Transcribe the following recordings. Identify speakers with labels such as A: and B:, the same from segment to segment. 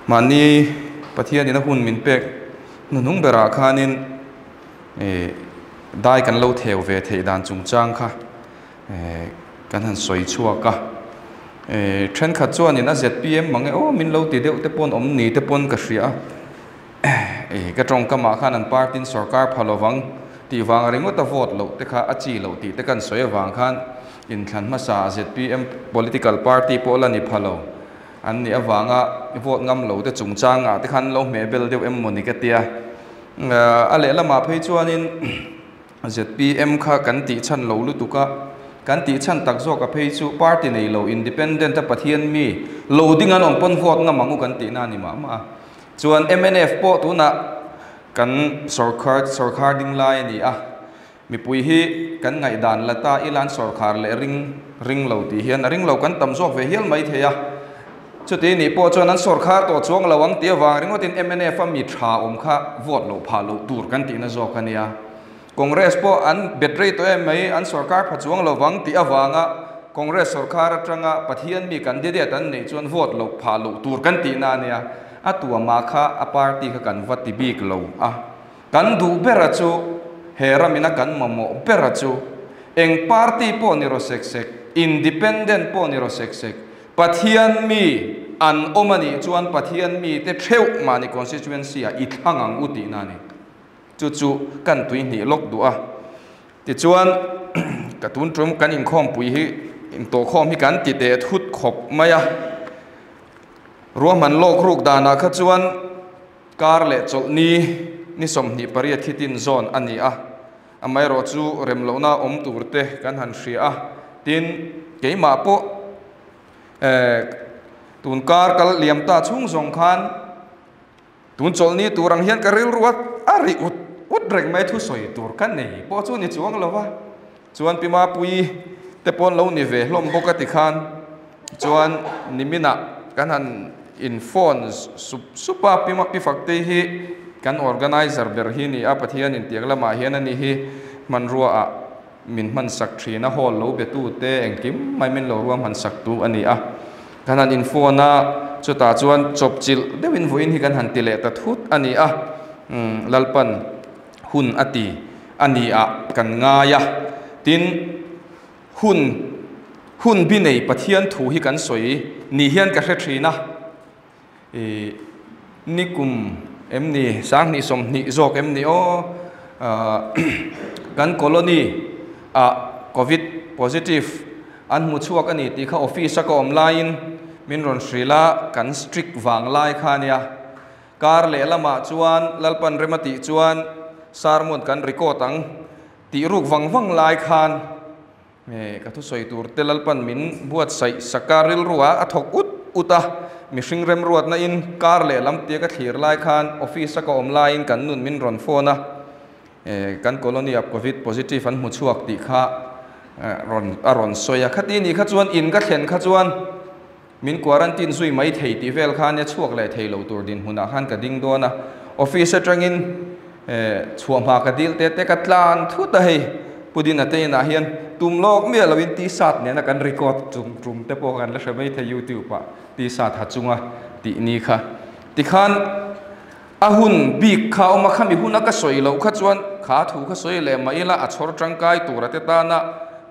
A: Mahni Pathianin a hun min pek hnuhnung berah khanin dai kan lo theu ve theih dan chungchang kha kan han sawi chhuak a. Thenkhat chuanin a zpm mang e aw min lo ti deuh te pawn awm ni te pawn ka hria a. Ka tawngkamah khan an party-in sorkar pha lovang tih vang ringawt a vote loh te kha a chi loh tih te kan sawi avang khan inthlan hmasa zpm political party pawh la ni pha lo an nih avanga vote ngam lo te chungchangah te khan lo hmeh bel deuh em mawni ka tia. A lehlamah phei chuanin zpm kha kan tih chhan lo lutuk a, kan tih chhan tak zawk a phei chu party nei lo independent a Pathian mi lo ding an awm pawn vote ngam ang u kan tihna a ni mah mah a. Chuan mnf pawh tunah kan sawrkhar sawrkhar ding lai a ni a, mipui hi kan ngaihdan la ta ila an sawrkhar leh ring ring lo tih hian a ring lo kan tam zawk ve hial mai thei a. Chuti nih pawh chuan an sawrkhar tawh chuang lo ang tih avang ringawtin mnf a mi tha awm kha vote loh phah loh tur kan tihna zawk a nia. Congress pawh an bet rei tawh em mai, an sawrkar pha chuang lo vang tih avanga Congress sawrkar atanga Pathian mi candidate an neih chuan vote loh phah loh tur kan tihna a nia. A tuamah kha a party kha kan va ti bik lo a. Kan duh bera chu he ramina kan mamawh bera chu eng party pawh ni rawh sek sek, independent pawh ni rawh sek sek, Pathian mi an awm a nih chuan Pathian mite theuh mahni constituency ah i thlang ang u tihna a ni. Chu chu kan tui hnih lawk duh a. Tichuan, ka tun tum kan inkhawmpui hi intawhkhawm hi kan ti teh thut khawp mai a. Ruahman lawk ruk danah kha chuan kar leh chawlhni ni 28 khi tin zawn a ni a. Amaherawh chu remlohna awm tur te kan han hria a. Tin, keimah pawh tun kar kal liam ta chhung zawng khan Tun chawlhni tur ang hian ka rilru a a ri ut ut reng mai thusawi tur ka nei pawh chu ni chuang lo va, chuan Pi Mapuii te pawn lo ni ve hlawm bawk a ti khan chuan niminah kan han in phone sup sup a, Pi Pi Faktei hi kan organizer ber hi ni a, Pathian intiang lamah hian a ni hi hmanrua ah min hman sak thin a, hall lo be tu te engkim mai min lo ruahman sak tu a ni a. Kan han in phone a, chutah chuan chawp chilh deuhin vawiin hi kan han ti leh ta thut a ni a, umm Lalpan hun a ti a ni ah kan ngai a, tin hun hun bi nei Pathian thu hi kan sawi ni hian ka hre thin a, ih nikum em ni 20 20 zawk em ni aw kan colony ah covid positive An hmu chhuak a ni tih kha office a ka awm laiin min rawn hrilh a, kan strict vang lai kha a nia. Kar lehlamah chuan Lalpan rem a tih chuan sermon kan record ang tih ruk vang vang lai khan ka thusawi tur te Lalpan min buatsaih sak a, rilru ah a thawk ut ut a, mihring remruatna in kar lehlam tia ka thlir lai khan office a ka awm laiin kan nun min rawn phone a. Kan colony ah covid positive an hmu chhuak tih kha rawn a rawn sawi a, khati nih kha chuan in ka thlen kha chuan min quarantine zui mai thei tih vel kha ania chhuak leh thei lo tur dinhmunah khan ka ding dawn a, office atangin chhuah hma ka dil te te ka tlan thut a hei Pudina te inah hian tum lawk miah loin t-shirt nena kan record chung tum te pawh kan la hre mai thei youtube ah t-shirt ha chunga tih ni kha tikhan A hun bik kha awm a, khami huna ka sawi loh kha chuan kha thu kha sawi leh mah ila a chhawr tangkai tur a te tana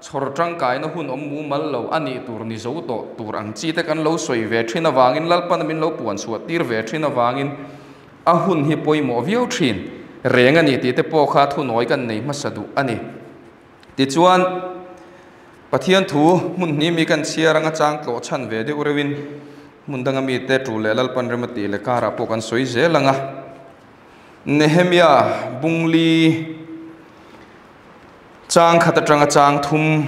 A: chhawr tangkaina hun awm mumal lo a nih tur ni zo tawh tur ang chi te kan lo sawi ve thin avangin Lalpana min lo puan chhuah tir ve thin avangin a hun hi pawimawh viau thin reng a ni tih te pawh kha thunawi kan nei hmasa duh a ni. Tichuan, Pathian thu hmun hnih mi kan chhiar anga chang tlawh chhan ve deuh reuhin hmun danga mite tul leh Lalpan rem a tih leh karah pawh kan sawi zel ang a. Nehemia bungli chang khat atanga chang thum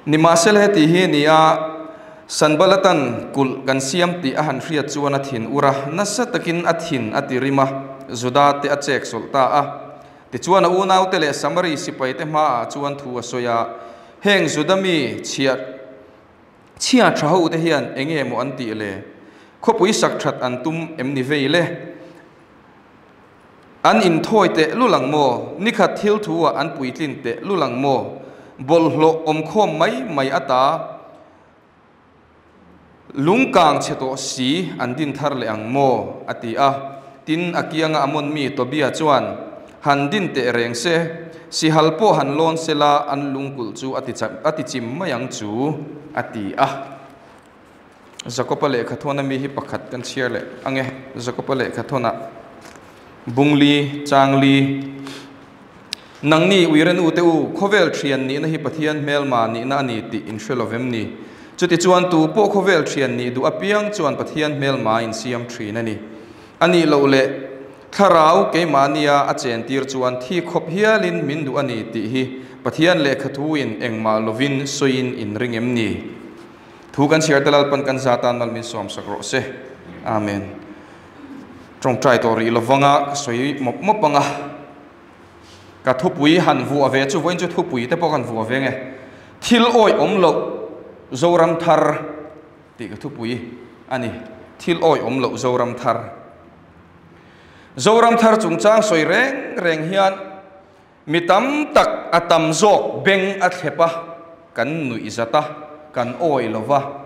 A: nimahsela heti hi a ni a, Sanbalatan kulh kan siam tih a han hriat chuan a thin ur a, nasa takin a thin a ti rim a, Juda te a chek sawlh ta a. Tichuan a unaute leh Samari sipaite hmaah chuan thu a sawi a, Heng Juda mi chhia chhia tha hote hian eng nge maw an tih le? Khawpui sak that an tum em ni vei le? An inthawi teh lul ang maw? Nikhat thil thu ah an puitlin teh lul ang maw? Bawlhhlawh awmkhawm mai mai ata. Lungkang chhe tawh si an din thar leh ang maw? a ti a. Tin, a kianga a mawn mi Tobia chuan, Han din teh reng se, sihal pawh han lawn se la, an lungkulh chu a ti chim mai ang chu, a ti a. Jakoba lehkhathawn a mi hi pakhat kan chhiar leh ang e. Jakoba lehkhathawn ah Bungli, Changli, Nangni uire nu te u, khawvel thian nihna hi Pathian hmelma nihna a ni tih in hre lo vem ni? Chutichuan tu pawh khawvel thian nih duh apiang chuan Pathian hmelma in siam thin a ni. A nih loh leh Thlarau keimahnia a chentir chuan thi khawp hialin min duh a ni tih hi Pathian lehkhathu in engmah lovin sawiin in ring em ni? Thu kan chhiar te Lalpan kan za tan mal min sawmsak rawh se. Amen. Tawngtai tawh rih lovanga ka sawi mawp mawp anga ka thupui han vuah ve chu vawiin chu thupui te pawh kan vuah ve nge thil awih awm loh Zoram thar tih ka thupui a ni. Thil awih awm loh Zoram thar. Zoram thar chungchang sawi reng reng hian Mi tam tak a tam zawk beng a thlep a, kan nuih zat a, kan awi lo va.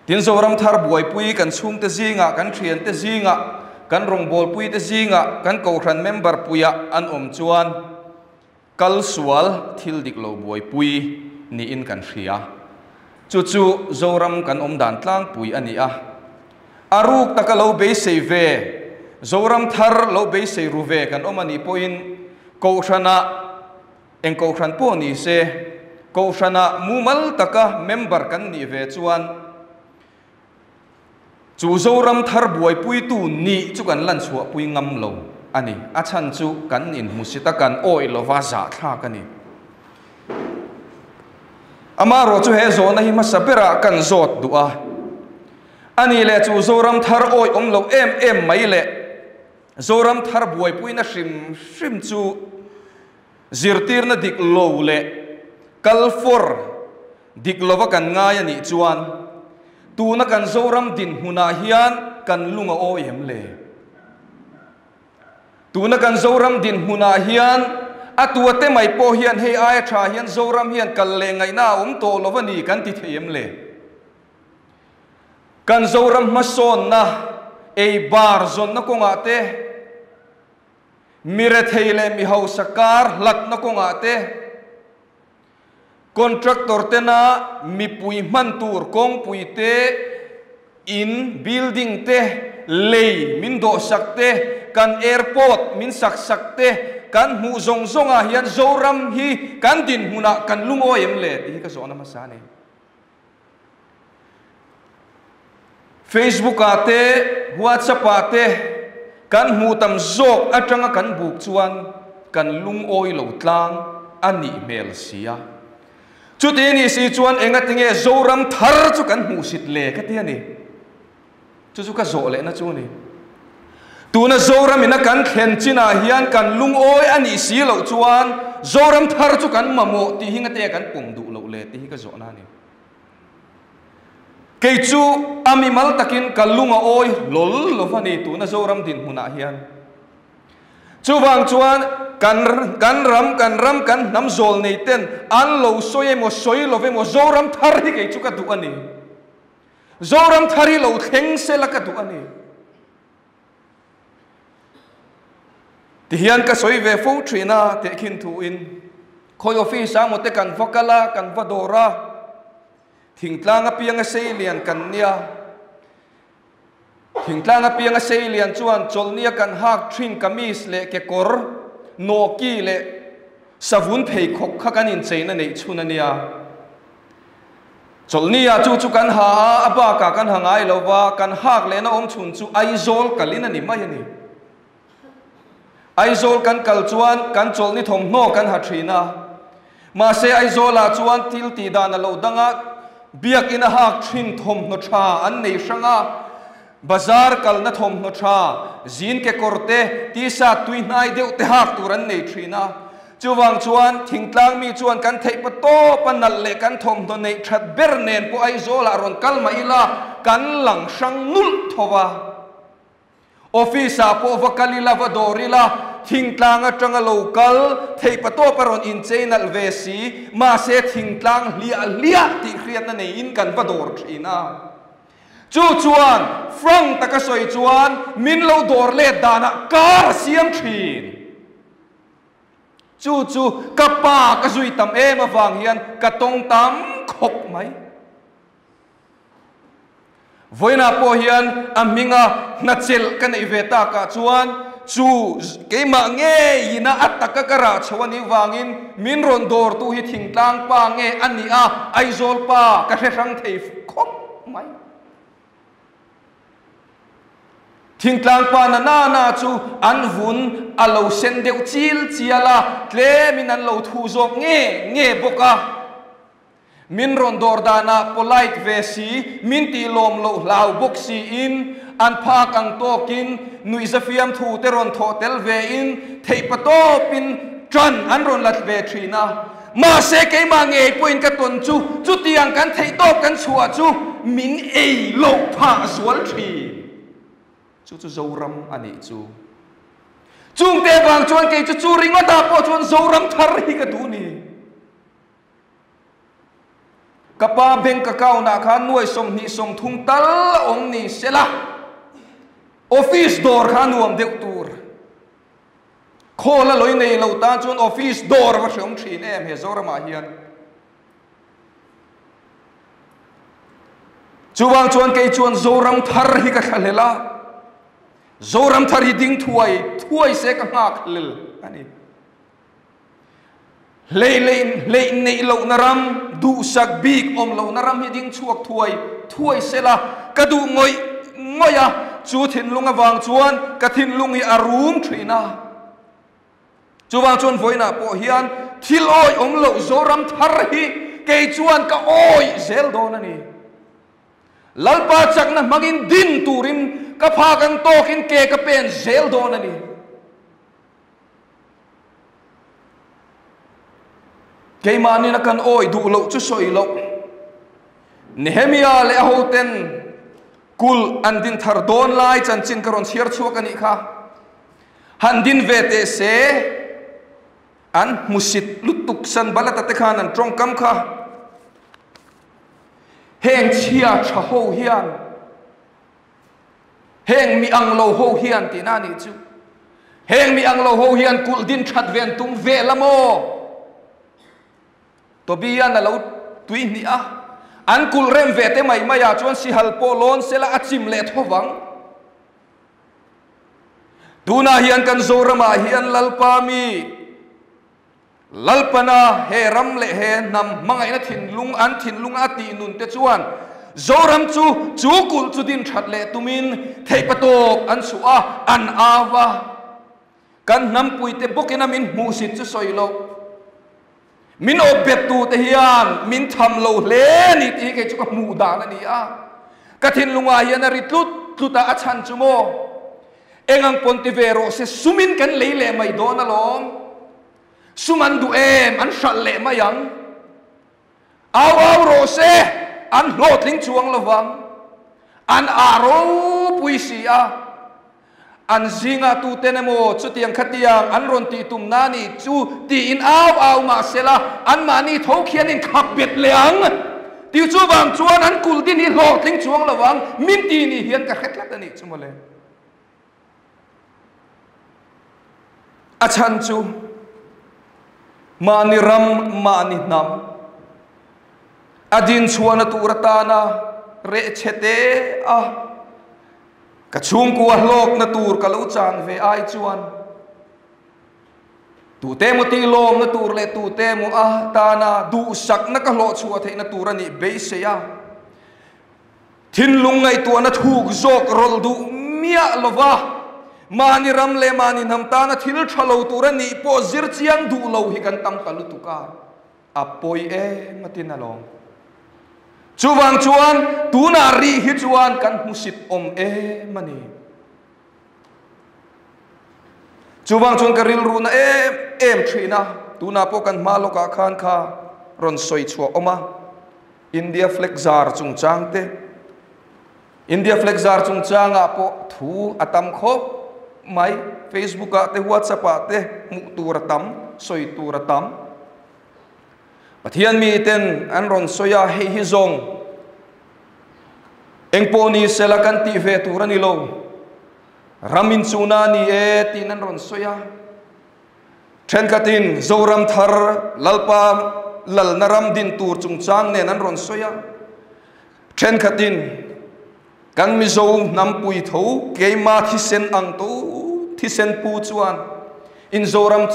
A: Tin, Zoram thar buaipui kan chhungte zingah, kan thiante zingah, kan rawngbawlpuite zingah, kan kohhran member puiah an awm chuan kal sual thil dik lo buaipui niin kan hria. Chu chu Zoram kan awm dan tlangpui a ni a. A ruk taka lo beisei ve, Zoram thar lo beisei ru ve kan awm a nih pawhin Kohhranah eng kohhran pawh ni se, Kohhranah mumal taka member kan nih ve chuan chu Zoram thar buaipuitu nih chu kan lanchhuahpui ngam lo a ni. A chhan chu kan inhmusit a, kan awih lova zahthlak a ni. Amaherawh chu he zawhna hi hmasa berah kan zawt duh a. A nih leh chu Zoram thar awih awm lo em em mai leh Zoram thar buaipuina hrim hrim chu zirtirna dik lo leh kal fawr dik lova kan ngai a nih chuan tuna kan Zoram dinhmunah hian kan lung a awi em le? Tuna kan Zoram dinhmunah hian a tuate mai pawh hian hei aia tha hian Zoram hian kal leh ngaihna a awm tawh lo a ni kan ti thei em le? Kan Zoram hmasawnna ei bar zawnna kawngah te, mi rethei leh mi hausa kar hlatna kawngah te, contractor tena mipui hman tur kawngpui te, in, building, te, lei min dawhsak te, kan airport min sak sak te, kan hmuh zawng zawngah hian Zoram hi kan dinhmunah kan lungawi em le tih hi ka zawhna hmasa a ni. Facebook ah te, WhatsApp ah te kan hmuh tam zawk atanga kan buk chuan kan lungawi lo tlang a nih hmel si a. Chuti nih si chuan engatinge Zoram thar chu kan hmuhsit le ka ti a ni. Chu chu ka zawh lehna chu a ni. Tuna Zoram ina kan thlen chinah hian kan lungawi a nih si loh chuan Zoram thar chu kan mamawh tih hi ngate kan pawm duh loh le tih hi ka zawhna a ni. Kei chu a mimal takin ka lung a awi hlawl lo va ni tuna Zoram dinhmunah hian. Chuvang chuan kan kan ram kan ram kan hnam zawl nei ten an lo sawi emaw sawi lo emaw Zoram thar hi kei chu ka duh a ni. Zoram thar hi lo thleng sela ka duh a ni. Tihian ka sawi ve fo thin a, tehkhin thuin khawi office ah maw te kan va kal a, kan va dawr a, thingtlang apianga seilian kan nia, thingtlang apianga seilian chuan chawlhnia kan hak thin kamis leh kekawr, nawki leh savun pheikhawk kha kan incheina neih chhun a nia. Chawlhnia chu chu kan ha a, a bakah kan ha ngai lo va, kan hak lehna awm chhun chu Aizawl kalin a ni mai a ni. Aizawl kan kal chuan kan chawlhni thawmhnaw kan ha thin a, mahse Aizawlah chuan thil tih dan a lo dang a, biakina hak thin thawmhnaw tha an nei hrang a, bazar kalna thawmhnaw tha, zin kekawr te, t-shirt tuihnai deuh te hak tur an nei thin a. Chuvang chuan thingtlang mi chuan kan theih pa tawp a nalh leh kan thawmhnaw neih that ber nen pawh Aizawlah rawn kal mah ila kan lang hrang nulh tho a. Office ah pawh va kal ila va dawr ila thingtlang atanga lo kal theih pa tawp a rawn inchei nalh ve si mahse thingtlang hliah hliah tih hriatna neiin kan va dawr thin a. Chu chuan frank taka sawi chuan min lo dawr let danah kar a siam thin. Chu chu ka pa ka zui tam em avang hian ka tawng tam khawp mai. Vawiinah pawh hian a hminga hnachelh ka neih ve takah chuan chu keimah ngeiina a taka ka rah chho a nih vangin min rawn dawrtu hi thingtlang pa nge a nih a, Aizawl pa ka hre hrang thei khawp mai. Thingtlang pa na na na chu an vun a lo sen deuh chil chial a, tlemin an lo thu zawk nge nge bawk a. Min rawn dawr danah polite ve si, min tih lawm loh hlau bawk siin, an phak ang tawkin nuihza fiamthu te rawn thawh tel vein theihpa tawpin ṭan an rawn la ve ṭhin a. Mahse keimah ngei pawhin ka tawn chu chutiang kan theih tawp kan chhuah chu min ei loh phah zual ṭhin. Chu chu Zoram a nih chu. Chungte vang chuan kei chu chu ringawtah pawh chuan Zoram thar hi ka duh ni. Ka pa bank account ah khan nuai 20 30 tal a awm ni sela, office dawr kha a nuam deuh tur. Khawl a lawih nei lo tan chuan office dawr a va hreawm thin em he Zoramah hian. Chuvang chuan kei chuan Zoram thar hi ka thlahlel a, Zoram thar hi ding thuai thuai se ka nghak hlel a ni. Hlei hleih neih lohna ram, duhsak bik awm lohna ram hi ding chhuak thuai thuai sela ka duh ngawih ngawih a, chu thinlung avang chuan ka thinlung hi a rum thin a. Chuvang chuan vawiinah pawh hian thil awih awm loh Zoram thar hi kei chuan ka awih zel dawn a ni. Lalpa chakna hmangin din turin ka phak ang tawkin ke ka pen zel dawn a ni. Keimahnin a kan awih duh loh chu sawi loh. Nehemia leh a hoten kulh an din thar dawn lai chanchin ka rawn chhiar chhuak a nih kha. Han din ve teh se, an hmusit lutuk Sanbalata te khan an tawngkam kha. Heng chhia tha ho hian Heng mi ang lo ho hian tihna a nih chu. Heng mi ang lo ho hian kulh din that ve an tum ve la maw? Tobian a lo tui hnih a, an kulh rem ve te mai mai ah chuan sihal pawh lawn sela a chim leh tho vang. Tunah hian kan Zoramah hian Lalpa mi Lalpana he ram leh he hnam hmangaihna thinlung an thinlunga a tih nun te chuan Zoram chu chu kulh chu din that leh tumin theihpatawp an chhuah a, an au a. Kan hnampuite bawkin a min hmuhsit chu sawi loh. Min awp bet tute hian min tham lo hle a ni tih hi kei chu ka hmuh dan a ni a. Ka thinlungah hian a ri tlut tlut a, a chhan chu maw? Eng ang pawn ti ve rawh se, sumin kan lei leh mai dawn alawm. Sum an duh em, an hralh leh mai ang. Au au rawh se, an hlawhtling chuang lo vang. An ah ropui si a. An zingah tuten emaw chutiang khatiang an rawn tih tum na nih chu tiin au au mah sela, anmahni tho khian inkhap bet leh ang. Tih chuvang chuan an kulh din hi hlawhtling chuang lo vang, min ti ni hian ka hre tlat a nih chu mawle. A chhan chu mahni ram, mahni hnam a din chhuahna tur atana reh chhe te a ka chhungkua hlawkna tur ka lo chan ve ai chuan tute emaw tih lawmna tur leh tute emaw a tana duhsakna ka hlawh chhuah theihna tur a nih beisei a. Thinlung ngaihtuahna thuk zawk rawlh duh miah lova mahni ram leh mahni hnam tana thil tha lo tur a nih pawh zir chiang duh lo hi kan tam ta lutuk a, a pawi em a tin alawm. Chuvang chuan tunah rih hi chuan kan hmusit awm em a ni. Chuvang chuan ka rilru na em em thin a, tunah pawh kan hma lawkah khan kha rawn sawi chhuah awm a. India flag zar chungchang te, India flag zar chungchangah pawh thu a tam khawp mai, Facebook ah te WhatsApp ah te hmuh tur a tam, sawi tur a tam. Pathian mi ten an rawn sawi a, hei hi zawng. Engpawh ni sela kan tih ve tur a ni lo. Ram inchuna a ni e tiin an rawn sawi a. Thenkhatin Zoram thar Lalpa lalna ram din tur chungchang nen an rawn sawi a. Thenkhatin kan Mizo hnampui tho keima thisen ang to thisen pu chuan in Zoram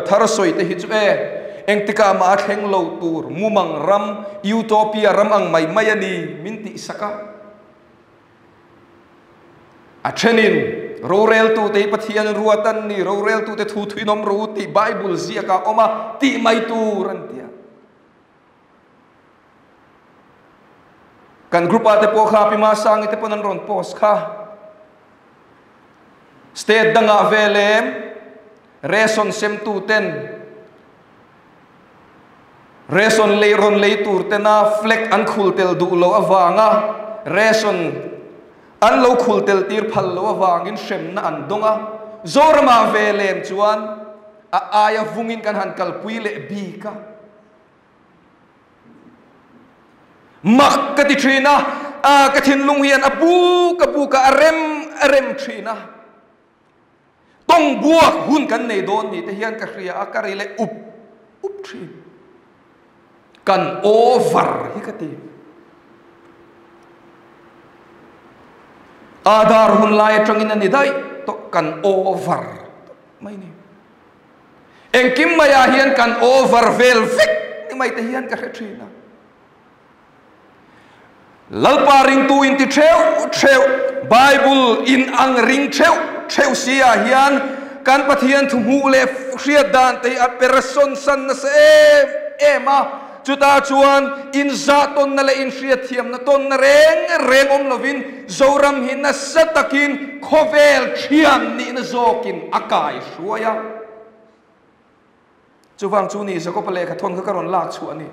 A: thar sawi te hi chu e engtikah mah a thleng lo tur mumang ram Utopia ram ang mai mai a ni min tihsak a. A thenin, Roreltute hi Pathian ruat an ni, roreltute thu thuin awm rawh u tih Bible ziakah a awm a, tih mai tur an ti a. Kan group ah te pawh kha Pi Masangi te pawn an rawn post kha. State dangah ve lem ration semtu ten Ration lei rawn lei tur tena flag an khul tel duh loh avanga ration an lo khul tel tir phal loh avangin hremna an dawng a, Zoramah ve lem chuan a aia vungin kan han kalpui leh bik a. Mak ka ti thin a, ka thinlung hian a buk a buk a, a rem a rem thin a. Tawng buak hun kan nei dawn ni te hian ka hria a, ka ri leh up up thin. Kan over hi ka ti. Aadhaar hun lai atangin a ni daih tawh kan over mai ni. Engkim maiah hian kan over vel vek ni mai te hian ka hre thin a. Lalpa ringtu inti theuh theuh, Bible in ang ring theuh theuh si ah hian kan Pathian thu hmuh leh hriat dan te hi a persawn san nasa em em a, chutah chuan inzah tawnna leh inhriatthiamna tawnna reng reng awm lovin Zoram hi nasa takin khawvel thian nihna zawkin a kai hruai a. Chuvang chu ni Jakob-a lehkha thawn kha ka rawn lak chhuah a ni.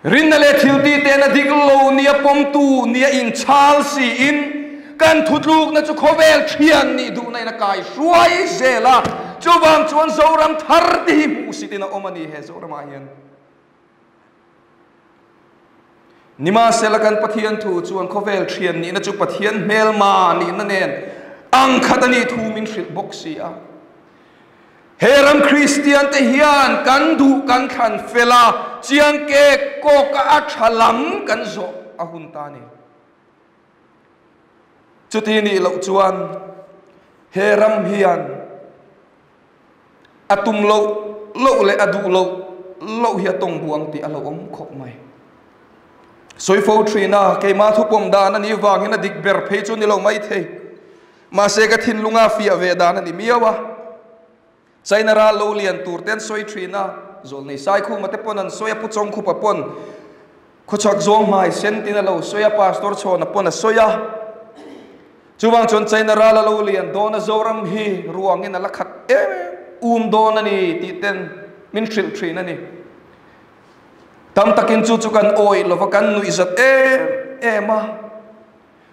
A: Rinna leh thilti tena dik lo nia pawmtu nia inchhal siin kan thutlukna chu khawvel thian nih duhna in a kai hruai zel a. Chuvang chuan Zoram thar te hi hmuhsit in a awm a ni he Zoramah hian. Nimahsela kan Pathian thu chuan khawvel thian nihna chu Pathian hmelma nihna nen ang khat a nih thu min hrilh bawk si a. He ram Kristian te hian kan duh kan thlan fel a, chiang kek kawk a a tha lam kan zawh a hun ta a ni. Chuti nih loh chuan he ram hian A tum loh loh leh a duh loh loh hi a tawng buang tih a lo awm khawp mai. Sawi fo thin a, keimah thupawm dan a nih vangin a dik ber phei chu ni lo mai thei. Mahse ka thinlunga fiah ve dan a ni miau a. China ral lo lian tur te an sawi thin a, Zawlnei Saikhuma te pawn an sawi a, Pu Chawngkhupa pawn Khawchhak zawng hmai sen tin a lo sawi a, Pastor Chhawna pawn a sawi a. Chuvang chuan China ral a lo lian dawn a, Zoram hi ruangin a la khat em um dawn a ni tih ten min hrilh thin a ni. Tam takin chu chu kan awih lova kan nuihzat em em a,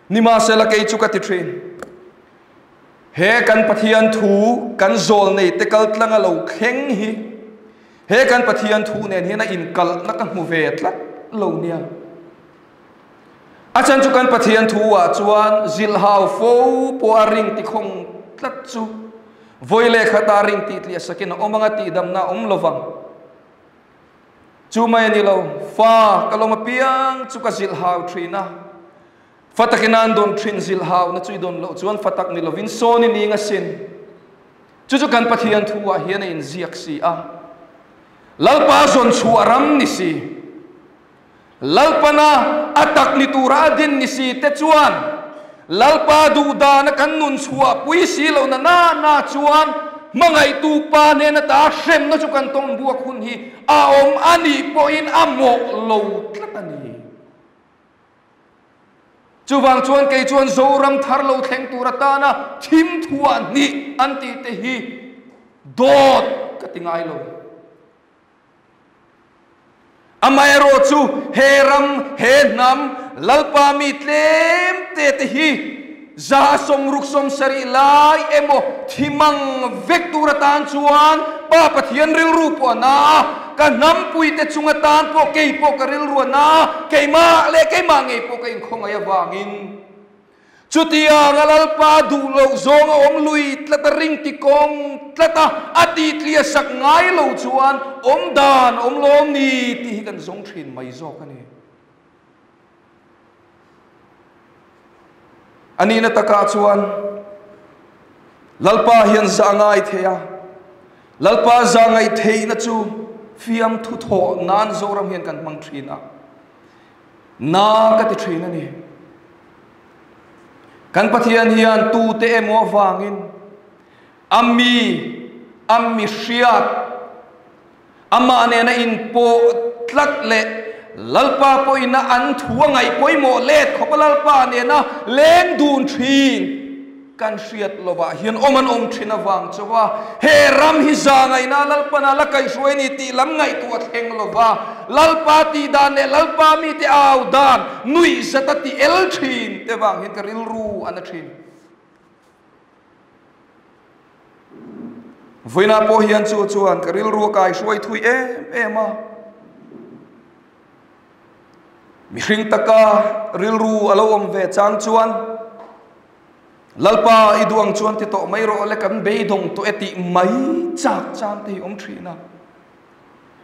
A: nimahsela kei chu ka ti thin. He kan Pathian thu kan zawl nei te kal tlang a lo thleng hi he kan Pathian thu nen hian a inkalhna ka hmu ve tlat lo nia. A chan chu kan Pathian thu ah chuan zilhau fo pawh a ring ti khawng tlat chu vawi leh khat ah ring tih tliah sakin a awm anga tihdamna a awm lovang. Chu mai a ni lo, fa ka lawm apiang chu ka zilhau thin a, fa takin an dawn thin zilhau na chu i dawn loh chuan fa tak ni lovin sawn i ning asin. Chu chu kan Pathian thu ah hian a inziak si a, Lalpa zawn chhuah ram ni si. Lalpana a tak ni tura a din ni si te chuan Lalpa duhdana kan nun chhuah pui si lohna na na chuan hmangaihtu Pa hnena ta hremna chu kan tawng buak hun hi a awm a nih pawhin a mawh lo tlat a ni. Chuvang chuan kei chuan Zoram thar lo thleng tur atana thim thuah hnih an tih te hi dawt ka ti ngai lo. Amaherawh chu he ram, he hnam, Lalpa mi tlem te te hi 167 lai emaw thi mang vek tur atan chuan Pa Pathian rilru pawh a na a. ka hnampuite chung atan pawh kei pawh ka rilru a na, keimah leh keimah ngei pawh ka inkhawngaih avangin. Chutiang a Lalpa duh loh zawng a awm lui tlat a ring ti kawng tlat a, a titlia sak ngai lo chuan awm dan awm lawm ni tih hi kan zawng thin mai zawk a ni. A nihna takah chuan Lalpa hian zah ngai thei a, Lalpa zah ngaih theihna chu fiamthu thawh nan Zoram hian kan hmang thin a. Na ka ti thin a ni. Kan Pathian hian tute emaw avangin a mi, a mi hriat, amah nena inpawh tlat leh Lalpa pawhin a an thu a ngaih pawimawh let khawpa Lalpa nena leng dun thin kan hriat lovah hian awm an awm thin avang chauha he ram hi za ngaihna Lalpana la kaihhruai ni tih lam ngaihtuah thleng lova Lalpa tih dan leh Lalpa mite au dan nuih zat a ti el thin te vang hian ka rilru a na thin. Vawiinah pawh hian chu chuan ka rilru a kaihhruai thui em em a. Mihring taka rilru a lo awm ve chang chuan Lalpa i duang chuan ti tawh mai rawh le kan beidawng tawh e tih mai chak chang te hi awm thin a.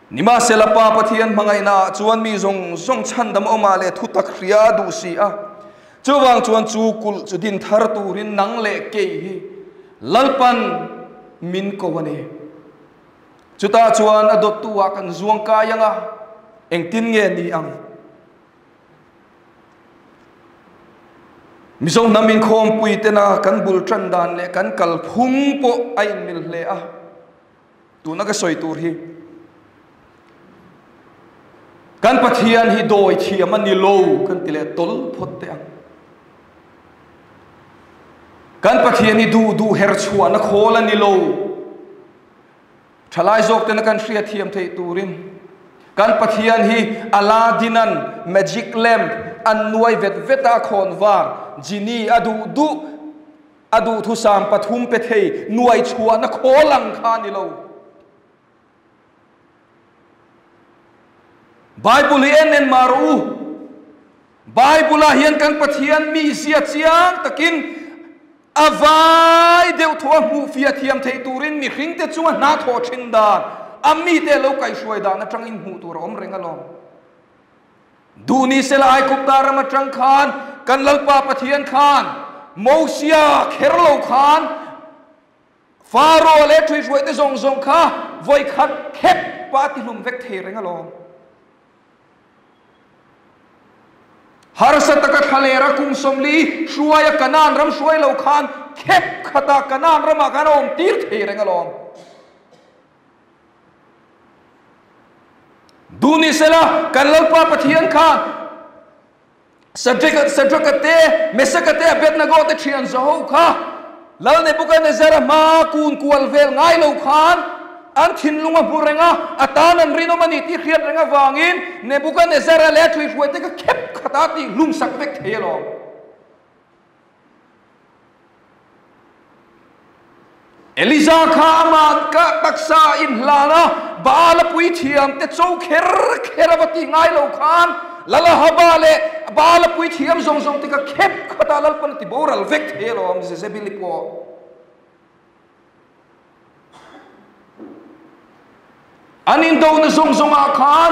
A: Nimahsela Pa Pathian hmangaihna ah chuan mi zawng zawng chhandam awmah leh thutak hria a duh si a. Chuvang chuan chu kulh chu din thar turin nang leh kei hi Lalpan min ko a ni. Chutah chuan a dawttu ah kan zuang kai ang a, engtin nge ni ang? Mizo hnam inkhawmpui tena kan bul tan dan leh kan kalphung pawh a inmil hle a, tuna ka sawi tur hi kan Pathian hi dawi thiam a ni lo kan ti leh tawl phawt teh ang. Kan Pathian hi duh duh her chhuahna khawl a ni lo. Thalai zawk tena kan hriatthiam theih turin kan Pathian hi Aladdin-a'n magic lamp an nuai vet vet a khawnvar genie a duh duh a duhthusam pathum pe thei nuai chhuahna khawl ang kha a ni lo. Bible hi en en mah rawh u. Bible-ah hian kan Pathian mizia chiang takin a vai deuh thaw a hmuh fiah thiam theih turin mihringte chunga hna thawh thin dan, a mite lo kaihhruai dan atangin hmuh tur a awm reng alawm. Duh ni sela Aigupta ram atang khan kan Lalpa Pathian khan Mosia kher lo khan Faro leh ṭhuihruaite zawng zawng kha vawikhat khep pa ti hlum vek thei reng alawm. Harsa taka thlalera kum 40 hruaia Kanaan ram hruai lo khan khep khata Kanaan ramah khan a awm tir thei reng alawm. Duh ni sela kan Lalpa Pathian khan Sadraka te, Mesaka te, Abednego te thian zaho kha Lal Nebuchadnezzar-a hma kun kual vel ngai lo khan an thinlung a hmu reng a, a tan an rinawm a ni tih hriat reng avangin Nebuchadnezzar-a leh a thuihruai te kha khep khat a tih hlum sak vek thei alawm. Eliza kha amah ka taksa inhlan a, Baal a puithiam te cho kher kher a va tih ngai lo khan Lal Ahaba leh Baal a puithiam zawng zawng te kha khep khat a Lalpan a ti boral vek thei alawm Jezebel-i pawh. An indona zawng zawngah khan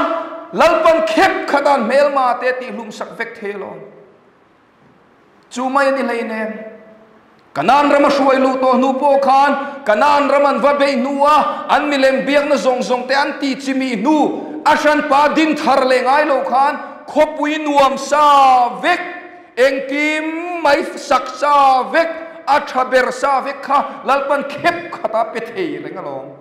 A: Lalpan khep khat a hmelma te a tih hlum sak vek thei alawm. Chu mai a ni hleinem. Kanaan rama hruai luh tawh hnu pawh khan Kanaan ram an va beih hnu a, an milem biakna zawng zawng te an ti chimih hnu a hranpa din thar leh ngai lo khan khawpui nuam sa vek, engkim mai sak sa vek, a tha ber sa vek kha Lalpan khep khat a pe thei reng alawm.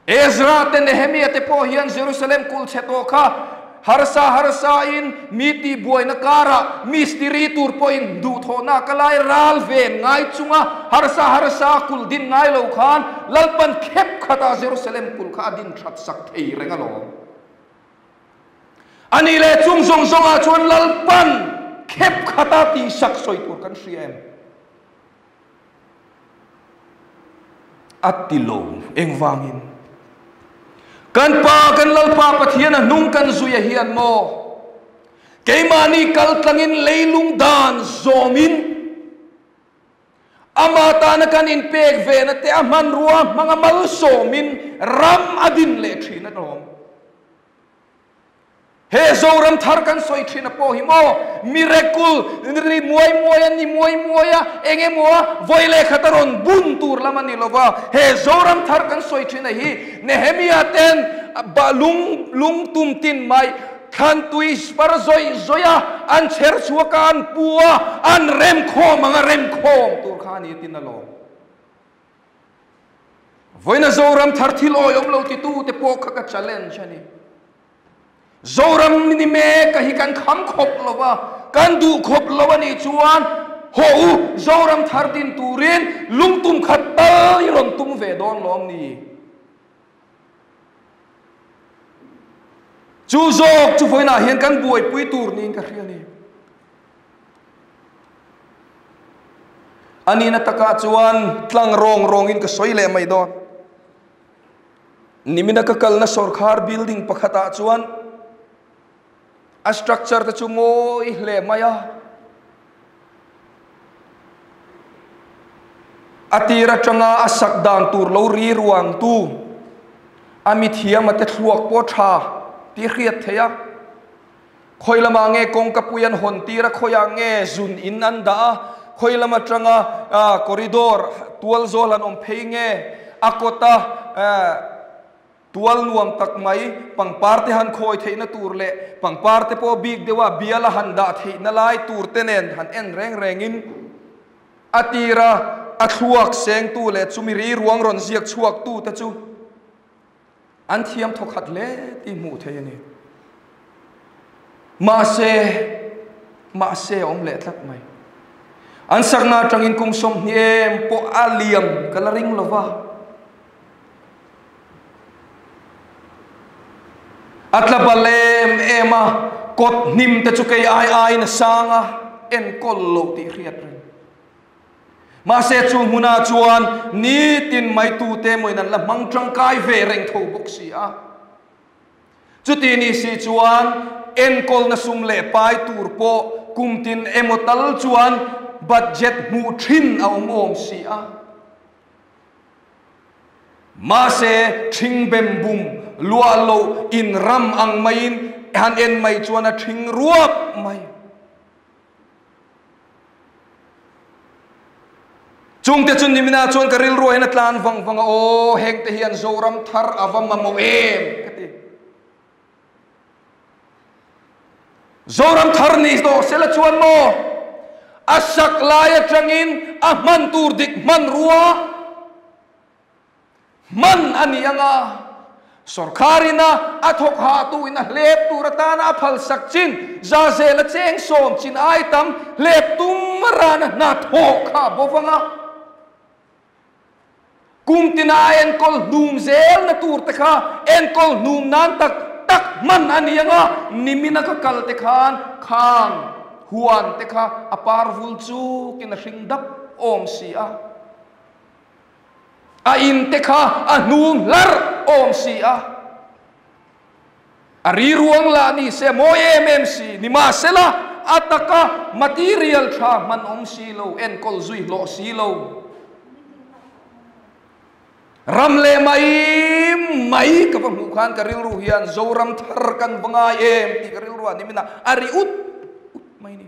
A: Ezra te Nehemia te pawh hian Jerusalem kulh chhe tawh kha harsa harsa in mi tih buaina karah mistiri tur pawhin duhthawhna ka lai ral ven ngai chunga harsa harsa kulh din ngai lo khan Lalpan khep khatah Jerusalem kulh kha a din that sak thei reng alawm. A nih leh chung zawng zawngah chuan Lalpan khep khata tihsak sawi tur kan hria em? A ti lo engvangin? Kan Pa, kan Lalpa Pathian a hnung kan zui a hian maw? Keimahni kal tlangin leilung dan zawmin ama tana kan inpek vena te a hmanrua hmanga malsawmin ram a din leh thin a lawm. He Zoram thar kan sawi thin a pawh hi maw miracle ri muai muai a ni muai muai a eng emaw a vawi leh khat a rawn bun tur lam a ni lo va, he Zoram thar kan sawi thin a hi Nehemia ten lung lung tum tin mai thlan tui par zawih zawih a an chher chhuak a an pu a an remkhawm ang a remkhawm tur kha a ni tin alawm. Vawiina Zoram thar thil awi awm lo titu te pawh kha ka challenge a ni. Zoram ni mek a hi kan kham khawp lo va, kan duh khawp lo a nih chuan haw u, Zoram thar din turin lungtum khat tal i rawn tum ve dawn lawm ni? Chu zawk chu vawiinah hian kan buaipui tur niin ka hria a ni. A nihna takah chuan tlang rawng rawngin ka sawi leh mai dawn. Nimina ka kalna sawrkhar building pakhatah chuan a structure te chu mawi hle mai a. A tir atanga a sak dan tur lo ri ruang tu a mithiam a te thluak pawh tha tih hriat theih a. Khawi lamah nge kawngka pui an hawn tir a, khawiah nge zun in an dah a, khawi lam atanga corridor tual zawl an awm phei nge, a kawta tual nuam tak mai pangpar te han khawi theihna tur leh pangpar te pawh bik deuha bial a han dah theihna lai tur te nen han en reng rengin a tira a thluak sengtu leh chumi ri ruang rawn ziak chhuaktu te chu An thiam thawkhat hle tih hmuh theih a ni. Mahse, mahse a awm leh tlat mai. An sakna atangin kum 20 em pawh a liam ka la ring lo va. A tla bal em em a, kawt hnim te chu kei ai aiin a sang a, enkawl loh tih hriat reng. Mahse chu hmunah chuan nitin mai tute emawin an la hmang tangkai ve reng tho bawk si a. Chuti ni si chuan enkawlna sum leh pai tur pawh kum tin emaw tal chuan budget hmuh thin a awm awm si a. Mahse ṭhing bem bum luah loh in ram ang maiin han en mai chuan a ṭhing ruap mai. Chungte chu nimina chuan ka rilru hian a tlan vang vang a, aw hengte hian Zoram thar a va mamawh em ka ti. Zoram thar ni tawh sela chuan maw a sak lai atangin a hman tur dik hmanrua Hman a ni ang a, sawrkharin a a thawk hah tu in a hlep tur atana a phal sak chin, za zel a cheng sawm chin ai tam hlep tum rana hna thawh kha a bo vang a. Kum tina a enkawl hnum zelna tur te kha enkawl hnum nan tak tak hman a ni ang a, nimina ka kal te khan khang huan te kha a par vul chukin a hring dap awm si a. A in te kha a hnum hlarh awm si a, a ri ruang lah ni se mawi em em si, nimahsela a taka material tha hman awm si lo, enkawl zui hlawh si lo. Ram leh mai mai ka va hmuh khan ka rilru hian Zoram thar kan va ngai em tih ka rilru ah nimin ah a ri ut ut mai ni.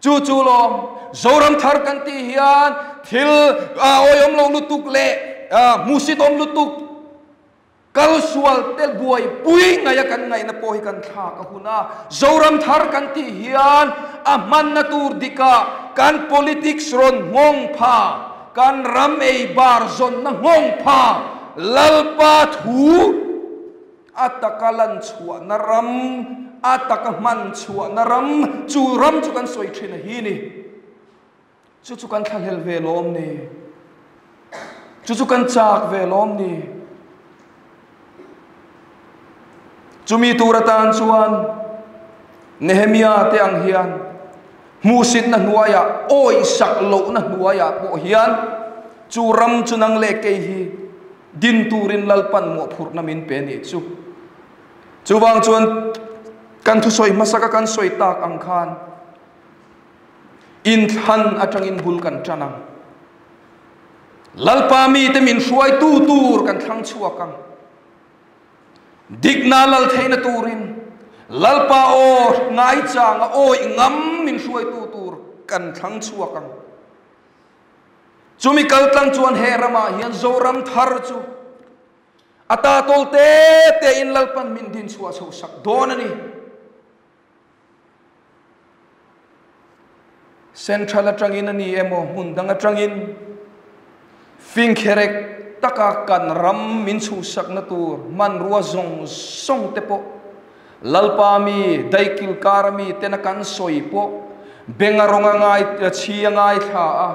A: Chu chu lawm Zoram thar kan tih hian thil awihawm lo lutuk leh hmuhsitawm lutuk kal sual te buaipui ngaih a kan ngaihna pawh hi kan thlak a hun a. Zoram thar kan tih hian a hmanna tur dikah kan politics rawn nghawng pha, kan ram ei bar zawnna nghawng pha, Lalpa thu, A taka lan chhuahna ram, a taka hman chhuahna ram, chu ram chu kan sawi thin a hi ni. Chu chu kan thlahlel ve lawm ni. Chu chu kan chak ve lawm ni. Chumi tur atan chuan Nehemia te ang hian hmuhsitna hnuaiah, awihsak lohna hnuaiah pawh hian chu ram chu nang leh kei hi. Din turin Lalpan mawhphurhna min pe nih chu. Chuvang chuan kan thusawi hmasaka kan sawi tak ang khan inthlan atangin bul kan tan ang. Lalpa mite min hruaitu tur kan thlang chhuak ang. Dikna lal theihna turin Lalpa aw ngaichanga awih ngam min hruaitu tur kan thlang chhuak ang. Chumi kaltlang chuan he ramah hian Zoram thar chu a ta tawl te te in Lalpan min din chhuah chho sak dawn a ni. Central atangin a ni emaw hmun dang atangin fingkherek taka kan ram min chhuhsakna tur hmanrua zawng zawng te pawh Lalpa mi, daikil kara mi tena kan sawi pawh benga rawnga ngai chhi a ngaithla a,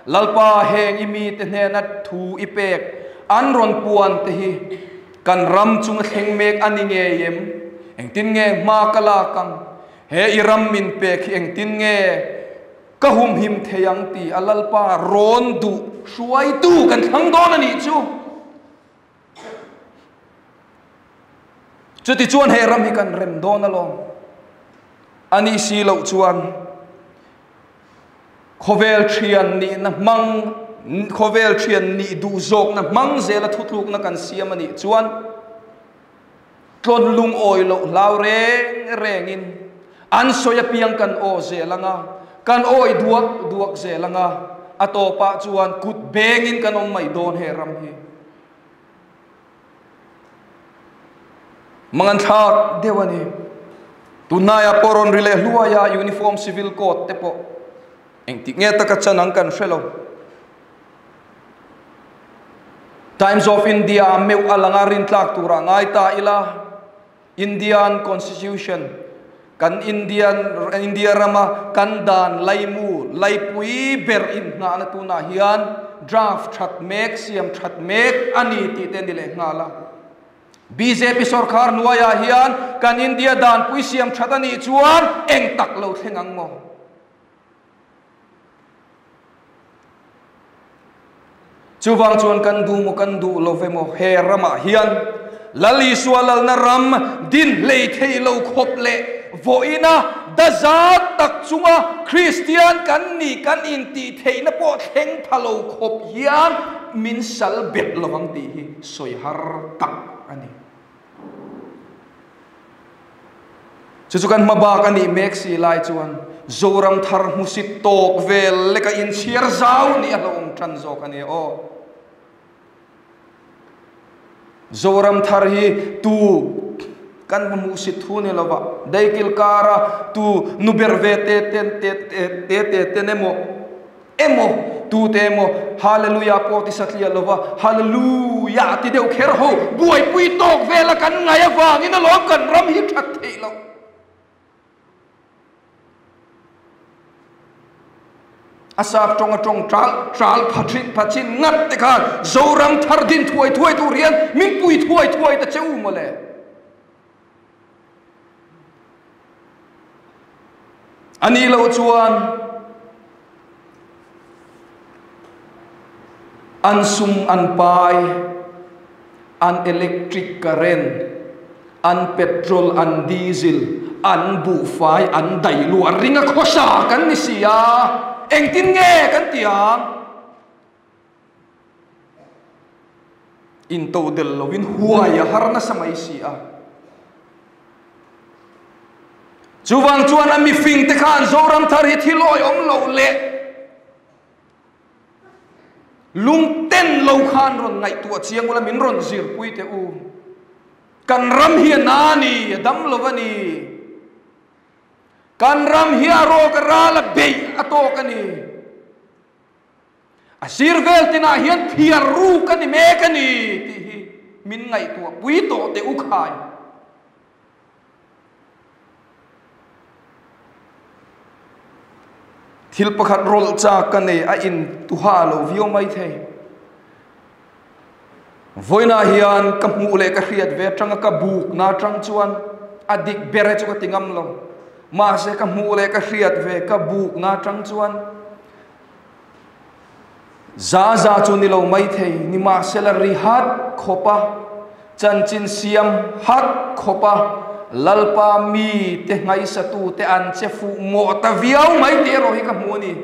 A: Lalpa heng i mite hnena thu i pek an rawn puan te hi kan ram chunga thleng mek a ni ngei em? Engtin nge hma ka lak ang? He i ram min pek hi engtin nge ka humhim thei ang tih a Lalpa rawn duh hruaitu kan thlang dawn a nih chu. Chutichuan he ram hi kan rem dawn alawm. A nih si loh chuan khawvel thian nihna hmang, khawvel thian nih duh zawkna hmang zela thutlukna kan siam a nih chuan tlawn lungawi loh hlau reng rengin an sawi apiang kan aw zel anga, kan awi duak duak zel anga, a tawpah chuan kut bengin kan awm mai dawn he ram hi. Mangan thlak deuh a ni. Tunhnaiah pawh rawn ri leh hluai a, Uniform Civil Code te pawh engtik nge taka chan ang kan hre lo. Times of India ah meuh a lang a, rintlak turah ngai ta ila. Indian Constitution, kan Indian India rama kan dan laimu laipui ber inhnahna tunah hian draft that mek, siam that mek a ni tih te a ni leh nghal a. Bjp sorkar hnuaiah hian kan India danpui siam that a nih chuan eng tak lo thleng ang maw? Chuvang chuan kan duh maw kan duh lo ve maw he ramah hian Lal Isua lalna ram din hlei thei lo khawp leh vawiina dazat tak chunga Kristian kan nih kan intih theihna pawh thleng pha lo khawp hian min sal bet lovang tih hi sawi har tak a ni. Chu chu kan hma bak a nih mek si lai chuan Zoram thar hmusit tawk vel leka inchhiar zau nih a hlauhawm tan zawk a ni aw. Zoram thar hi tu kan va hmuhsit thu ni lova, daikil kara tu nuber ve te te te te te ten emaw, Emaw, tute emaw, Hallelujah pawh ti satliah lova, Hallelujah ti deuh kher ho, buaipui tawk vela kan ngaih avangin alawm kan ram hi that theih loh. A sap tawng a tawng tal tal phathin phathin ngat te khan Zoram thar din thuai thuai tur hian min pui thuai thuai ta che u mawle. A nih loh chuan an sum an pai, an electric current, an petrol, an diesel, an buhfai, an dailuah ring a khawsa kan ni si a, engtin nge kan ti ang? Intodelh lovin huai a har nasa mai si a. Chuvang chuan a mifing te khan Zoram thar hi thil awih awm loh leh lungten lo khan rawn ngaihtuah chiang ula min rawn zirpui teh u. Kan ram hi a na a ni, a dam lo a ni. Kan ram hi a rawk a ral a beih a tawk a ni. A sir vel tinah hian phiar ruk a ni mek a ni tih hi min ngaihtuah pui tawh teh u khai. Thil pakhat rawlh chak ka nei a in tuha lo viau mai thei. Vawiinah hian ka hmuh leh ka hriat ve atanga ka bukna atang chuan a dik ber e chu ka ti ngam lo. Mahse ka hmuh leh ka hriat ve ka bukna atang chuan. Za za chu ni lo mai thei, nimahsela ri hat khawp a, chanchin siam hat khawp a, Lalpa mi te nghaisatu te an che fuh mawh ta viau mai tih erawh hi ka hmu a ni.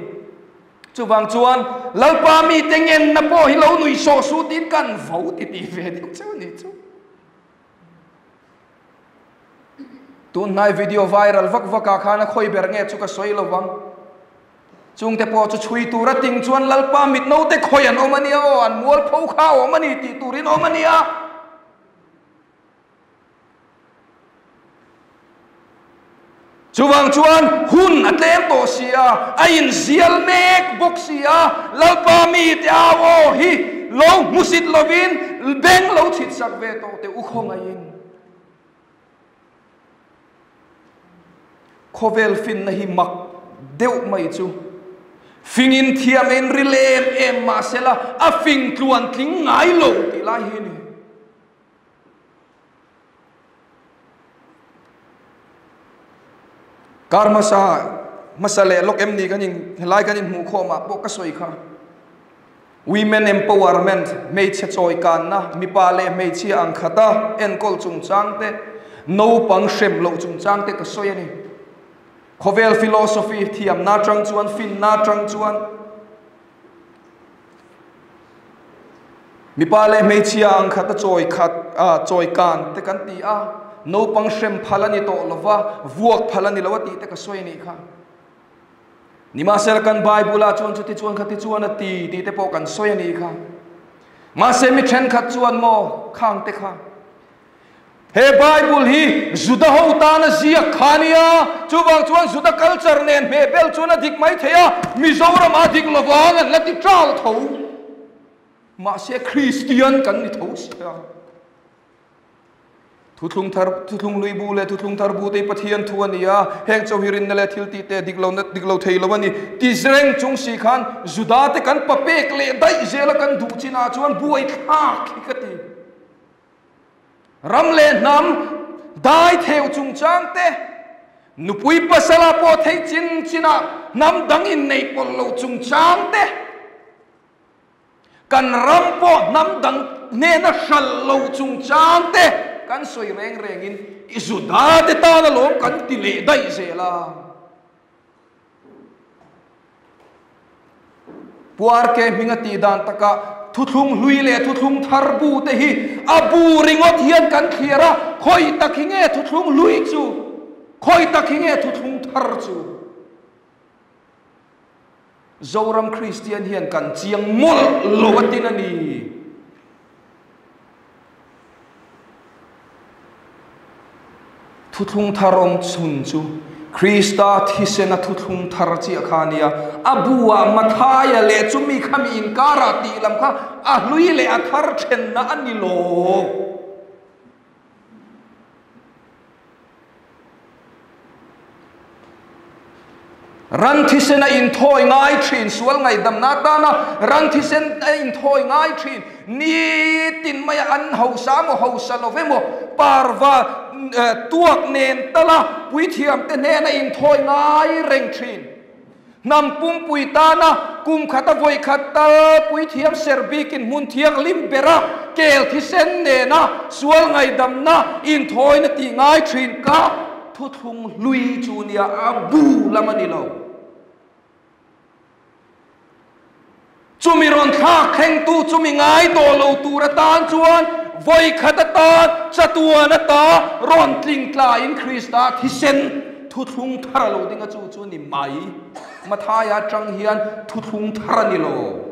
A: Chuvang chuan Lalpa mi te ngenna pawh hi lo nui sawh suh tiin kan vo ti tih ve deuh cheu a ni chu. Tunhnai video viral vak vak ah khan a khawi ber nge chu ka sawi lo vang. Chungte pawh chu chhui tura ting chuan Lalpa mit naute khawi an awm a nia aw, an mualpho kha a awm a ni tih turin awm a nia. Chuvang chuan hun a tlem tawh si a, a inzial mek bawk si a, Lalpa mite au aw hi lo hmusit lovin beng lo chhit sak ve tawh teh u khawngaihin. Khawvel finna hi mak deuh mai chu fingin thiam in ri lem em mahsela a fing tluan tling ngai lo tih lai hi a ni. Kar hmasa hmasa leh lawk em ni kan in helai kan inhmuh khawmah pawh ka sawi kha. Women Empowerment, hmeichhe chawikanna, mipa leh hmeichhia ang khata enkawl chungchang te, naupang hrem loh chungchang te ka sawi a ni. Khawvel philosophy thiamna atang chuan, finna atang chuan mipa leh hmeichhia ang khata chawi khat, chawikan te kan ti a, naupang hrem phal a ni tawh lova, vuak phal a ni lo a tih te ka sawi a nih kha. Nimahsela kan Bible-ah chuan chuti chuan khati chuan a ti tih te pawh kan sawi a nih kha. Mahse mi thenkhat chuan maw khang te kha he Bible hi Juda ho tana ziak kha a nia, chuvang chuan Juda culture nen hmeh bel chuan a dik mai thei a, Mizoram a dik lovang an la ti ṭal tho. Mahse Kristian kan ni tho sia. Thuthlung thar, thuthlung lui bu leh thuthlung thar bu te hi Pathian thu a ni a, heng chauh hi rinna leh thil tih te dik lo dik lo thei lo a ni. Ti reng chung si khan Juda te kan pa pek leh daih zela kan duh chinah chuan buai thlak hi ka ti. Ram leh hnam dai theu chungchang te, nupui pasala pawh theih chin chinah hnam dang inneih pawlh lo chungchang te, Kan ram pawh hnam dang hnena hralh lo chungchang te kan sawi reng rengin i Juda te tan alawm kan ti leh daih zel a. Puarke hminga tih dan takah thuthlung hlui leh thuthlung thar bu te hi a bu ringawt hian kan thliar a, khawi tak hi nge thuthlung hlui chu, khawi tak hi nge thuthlung thar chu? Zoram Kristian hian kan chiang mawlh lo a tin a ni. Thuthlung thar awm chhun chu Krista thisena thuthlung thar chiah kha a nia. A bu ah Mathaia leh chumi khami inkarah tih lam kha a hlui leh a thar thenna a ni lo. Ran thisen a inthawi ngai thin, sual ngaihdamna atana ran thisen a inthawi ngai thin, nitin maia an hausa emaw hausa lo emaw parva tuak nen tala puithiamte hnena inthawi ngai reng thin. Hnam pumpui tana kum khata vawi khat tal puithiam ser bikin hmun thianghlim bera kel thisen nena sual ngaihdamna inthawina tih ngai thin ka thuthlung hlui chu nia a bu lam a ni lo. Chumi rawn thlak thlengtu chumi ngai tawh lo tur atan chuan vawi khat atan chatuan ata rawn tling tlaiin Krista thisen thuthlung thar a lo ding a, chu chu ni mai. Mathaia atang hian thuthlung thar a ni lo.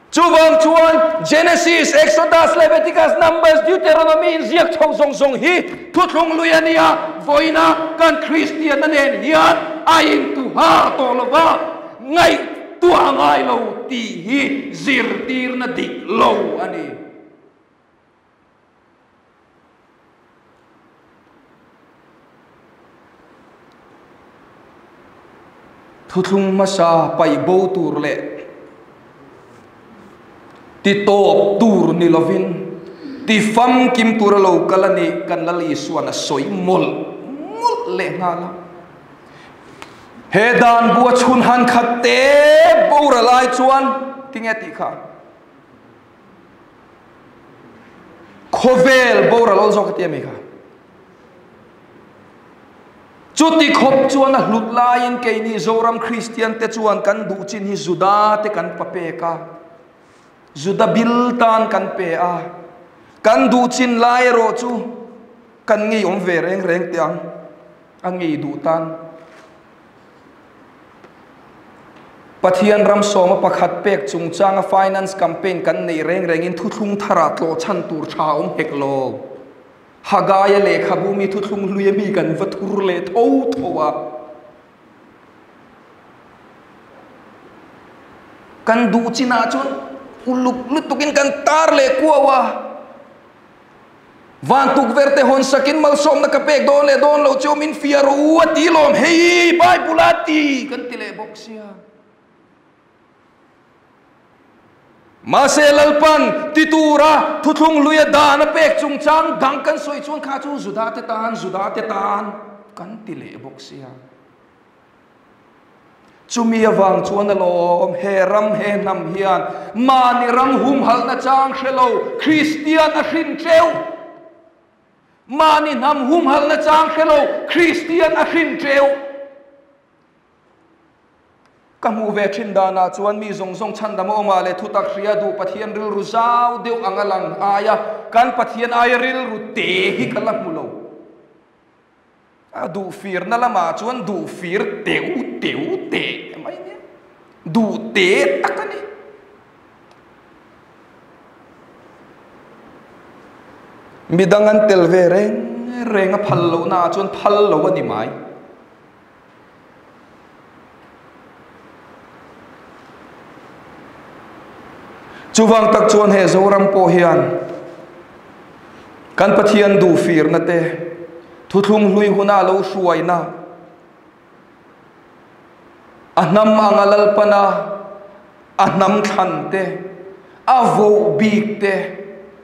A: Chuvang chuan Genesis, Exodus, Leviticus, Numbers, Deuteronomy inziak chho zawng zawng hi thuthlung lui a nia, vawiina kan Kristianna nen hian a intuha tawh lo va, ngaihtuah a ngai lo tih hi zirtirna dik lo a ni. Thuthlung hmasa paih bo tur leh ti tawp tur ni lovin ti famkim tur a lo kal a nih kan Lal Isuan a sawi mawlh mawlh leh nghal a. He dan bu a chhun han khat te boral ai chuan tinge tih kha? Khawvel boral awl zawk a ti a mi kha? Chuti khawp chuan a hlut laiin keini Zoram Kristian te chuan kan duh chin hi Juda te kan pa pek a, Juda bil tan kan pe a, kan duh chin lai erawh chu kan ngei awm ve reng reng teh ang, a ngei duh tan. Pathian ram sawma pakhat pek chungchanga finance campaign kan neih reng rengin thuthlung tharah tlawhchhan tur tha awm hek lo. Hagaia lehkhabu mi thuthlung hlui a mi kan va thur leh tho tho a. Kan duh chinah chuan uluk lutukin kan tar leh kuau a. Van tukverh te hawn sakin malsawmna ka pek dawn leh dawn lo chu min fiah rawh u a ti lawm hei Bible a ti kan ti leh bawk sia. Mahse Lalpan ti tura thuthlung luia dan a pek chungchang dang kan sawi chuan kha chu Juda te tan Juda te tan kan ti leh bawk sia. Chumi avang chuan alawm he ram he hnam hian mahni ram humhalhna chang hre lo Kristian a hrin teuh. Mahni hnam humhalhna chang hre lo Kristian a hrin teuh. Ka hmuh ve thin danah chuan mi zawng zawng chhandam a awmah leh thutak hria duh Pathian rilru zau deuh ang a lang aia kan Pathian aia rilru te hi ka la hmu lo. A duh firna lamah chuan duh fir teu teu teh mai nia. Duh te tak a ni. Midang an tel ve reng reng a phal lohna ah chuan phal lo a ni mai. Chuvang tak chuan he Zoram pawh hian kan Pathian duh firna te, thuthlung hlui huna lo hruaina, a hnam anga lalpana a hnam thlan te, a voh bik te,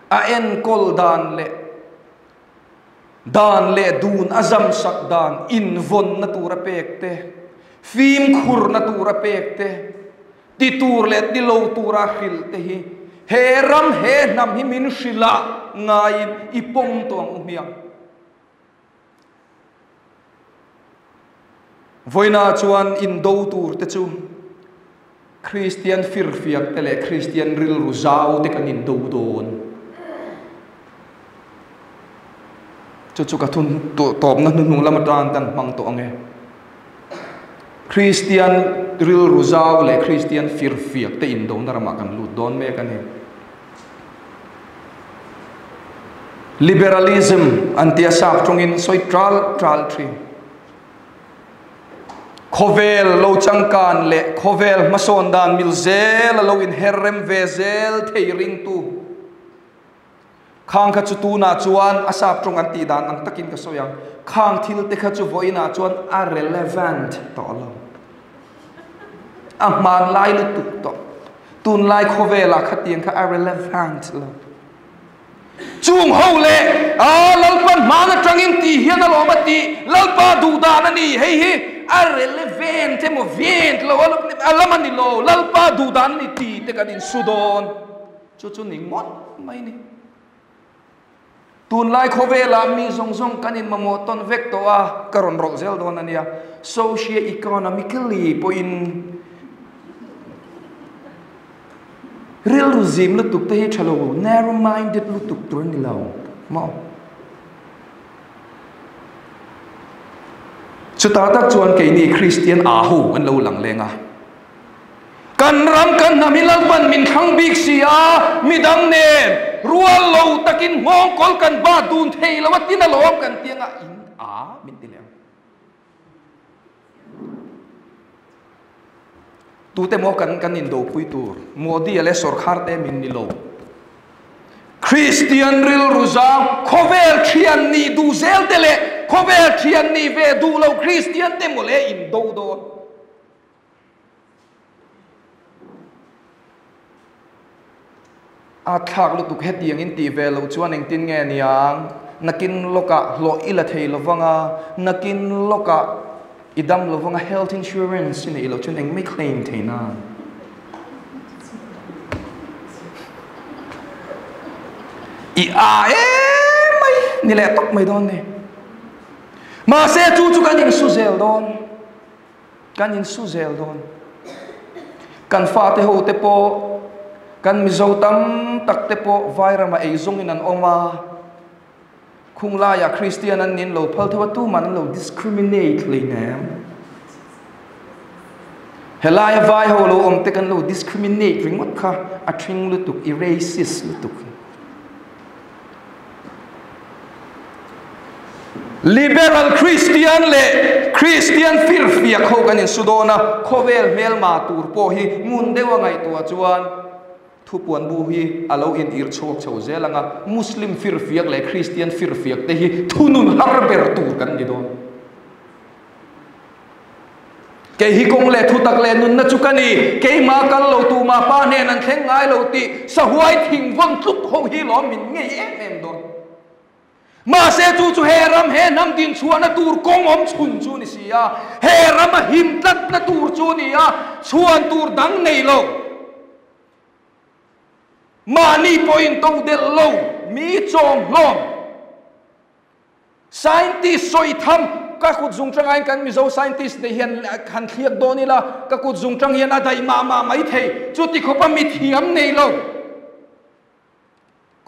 A: a enkawl dan leh Dan leh dun a zamsak dan invawnna tura pek te, fimkhurna tura pek te, ti tur leh ti lo tura hrilh te hi he ram he hnam hi min hrilh ah ngaiin i pawm tawh ang u hmiang. Vawiinah chuan indo tur te chu Kristian firfiak te leh Kristian rilru zau te kan indo dawn. Chu chu ka thun tawpna hnuhnung lam atang kan hmang tawh ang e. Kristian rilru zau leh Kristian firfiak te indona ramah kan lut dawn mek a ni. Liberalism an tia sap tawngin sawi tral tral thin. Khawvel lo changkan leh khawvel hmasawn dan mil zel a lo inher rem ve zel thei ringtu. Khang kha chu tunah chuan a sap tawng an tih dan ang takin ka sawi ang. Khang thil te kha chu vawiinah chuan a relevant tawh lo. A hmanlai lutuk tawh. Tunlai khawvelah khatiang kha a relevant lo. Chung ho leh a Lalpan hman atangin tih hian a lawm a tih, Lalpa duh dan a ni, hei hi a relevant emaw vent lo a lam a ni lo, Lalpa duh dan a ni tih te kan insu dawn. Chu chu ni ngawt mai ni. Tunlai khawvelah mi zawng zawng kan inmamawh tawn vek tawh a, ka rawn rawlh zel dawn a nia. Socio-economically pawhin rilru zim lutuk te hi tha lo, narrow-minded lutuk tur a ni lo maw? Chutah tak chuan keini Kristian aho an lo lang leng a. Kan ram kan hnam hi Lalpan min thlang bik si a, midang nen rual lo takin nghawngkawl kan bat dun thei lo a tin alawm kan ti anga in a min ti leh ang. Tute maw kan kan indopui tur Modi leh sorkar te min ni lo. Kristian rilru zang khawvel thian nih duh zel te leh khawvel thian nih ve duh lo Kristian te mawle indo dawn. A thlak lutuk hetiang in tih ve loh chuan engtin nge niang? Nakin lawkah hlawh i la thei lovang a, nakin lawkah. I dam lo vanga health insurance i neih loh chuan engmai claim thei na. I a em mai ni leh tawp mai dawn ni. Mahse chu chu kan insu zel dawn. Kan insu zel dawn. Kan fate ho te pawh kan Mizo tam tak te pawh Vairama ei zawngin an awm a. Khung laiah Kristian an nin lo phal tho a, tuman an lo discriminate hlei nem. Helaia vai ho lo awm te kan lo discriminate ringawt kha a thring lutuk, i racist lutuk. Liberal Kristian leh Kristian firfiak ho kan insu dawn a, khawvel hmelma tur pawh hi ngun deuha ngaihtuah chuan Thupuan bu hi a lo in ir chhuak chho zel ang a, Muslim firfiak leh Kristian firfiak te hi thunun har ber tur kan ni dawn. Kei hi kawng leh thutak leh nunna chu ka ni, keimah kal lo tumah pa hnen an thleng ngai lo tih sahuai thing vawn tluk ho hi lawm min ngei em em dawn. Mahse chu chu he ram he hnam din chhuahna tur kawng awm chhun chu ni si a, he rama him tlatna tur chu ni a, chhuan tur dang nei lo. Mahni pawhin to delh lo, mi chawm hlawm. Scientist sawi tham, ka kut zung tangain kan Mizo scientist te hian han thliak dawn ila, ka kut zung tang hian a daih mah mah mai thei. Chuti khawpa mi thiam nei lo.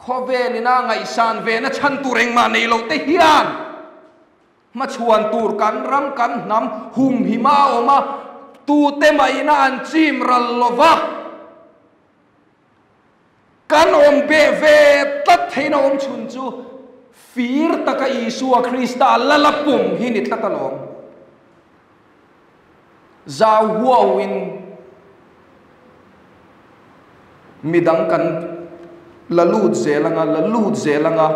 A: Khawvelina ngaihsan vena chhan tur engmah nei lo te hian hmachhuan tur kan ram kan hnam humhima a awm a, tute mahina an chim ral lo va, kan awm beh ve tlat theihna awm chhun chu fir taka Isua Krista lala pum hi ni tlat alawm. Zau huauin midang kan la lut zel anga, la lut zel anga,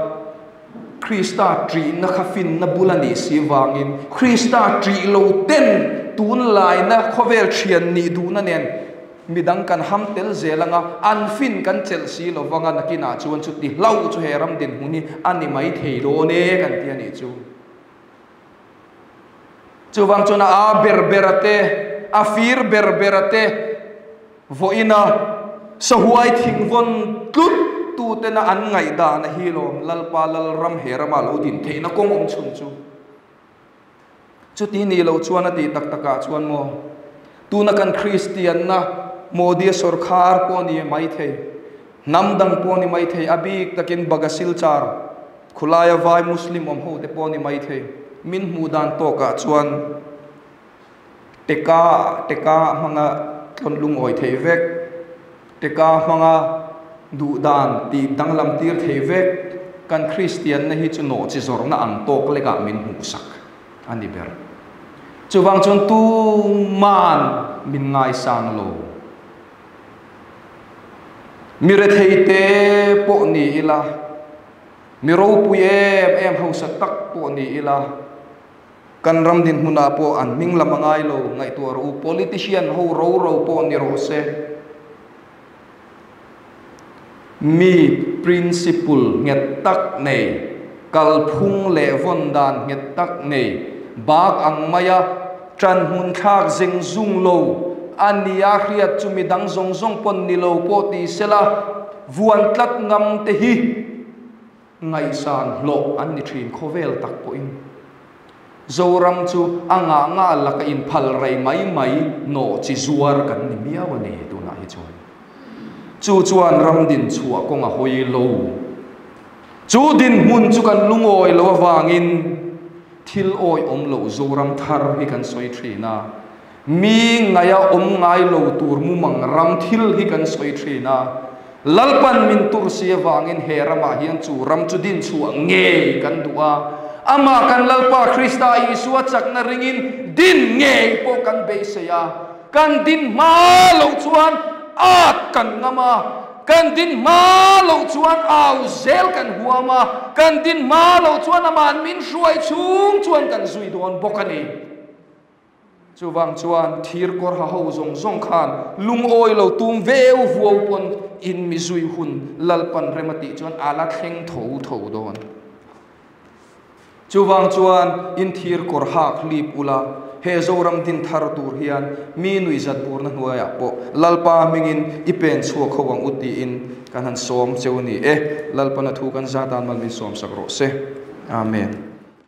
A: Krista ṭihna kha finna bul a nih si vangin Krista ṭih lo ten tunlaina khawvel ṭhian nih duhna nen midang kan ham tel zel anga, an fin kan chelh si lo vanga nakinah chuan chuti hlauh chu he ram dinhmun hi a ni mai thei dawn e kan ti a nih chu. Chuvang chuan a a ber ber a te, a fir ber ber a te vawiina sahuai thingvawn tlut tutena an ngaihdan a hi lawm Lalpa Lalram he rama lo din theihna kawng awm chhun chu. Chuti ni lo chuan a tih tak takah chuan maw tuna kan Kristianna Modi sawrkhar pawh ni mai thei, hnam dang pawh ni mai thei, a bik takin Bagasilchar Khulaia vai Muslim awm ho te pawh ni mai thei. Min hmuh dan tawkah chuan teka teka hmanga tlawn lungawi thei vek, teka hmanga duh dan tih danglam tir thei vek kan Kristianna hi chu nawhchi zawrhna ang tawk lekah min hmuhsak a ni ber. Chuvang chuan tuman min ngaisang lo. Mi rethei te pawh ni ila, mi ropui em em hausa tak pawh ni ila, kan ram dinhmunah pawh an hming lam a ngai lo, ngaihtuah rawh u, politician ho ro ro pawh ni rawh se. Mi principle nghet tak nei, kalphung leh vawn dan nghet tak nei, bak ang maia ṭan hmun thlak zeng zung lo a nia hriat chu mi dang zawng zawng pawn ni lo pawh ti sela, vuan tlat ngam te hi ngaihsan hlawh an ni ṭhin khawvel tak pawhin. Zoram chu a ngah ngah laka inphal rei mai mai nawh chi zuar kan ni miau a ni tunah hi chuan. Chu chuan ram din chhuah kawng a hawi lo. Chu dinhmun chu kan lungawi lo avangin thil awi awm loh Zoram thar hi kan sawi thin a. Mi ngaia awm ngai lo tur mumang ram thil hi kan sawi thin a. Lalpan min tur si avangin he ramah hian chu ram chu din chhuah ngei kan duh a. Amah kan Lalpa Krista Isua chakna ringin din ngei pawh kan beisei a. Kan din hma loh chuan at kan ngam a, kan din hma loh chuan au zel kan huam a, kan din hma loh chuan ama'n min hruai chhung chuan kan zui dawn bawk a ni. Chuvang chuan thir kawr ha ho zawng zawng khan lungawi lo tum veu vuau pawn in mi zui hun Lalpan rem a tih chuan a la thleng tho tho dawn. Chuvang chuan in thir kawr hak hlip ula, He Zoram din thar tur hian mi nuihzat burna hnuaiah pawh Lalpa hmingin i pen chhuak ho ang u tiin kan han sawm cheu a ni e. Lalpana thu kan zatan mal min sawmsak rawh se. Amen.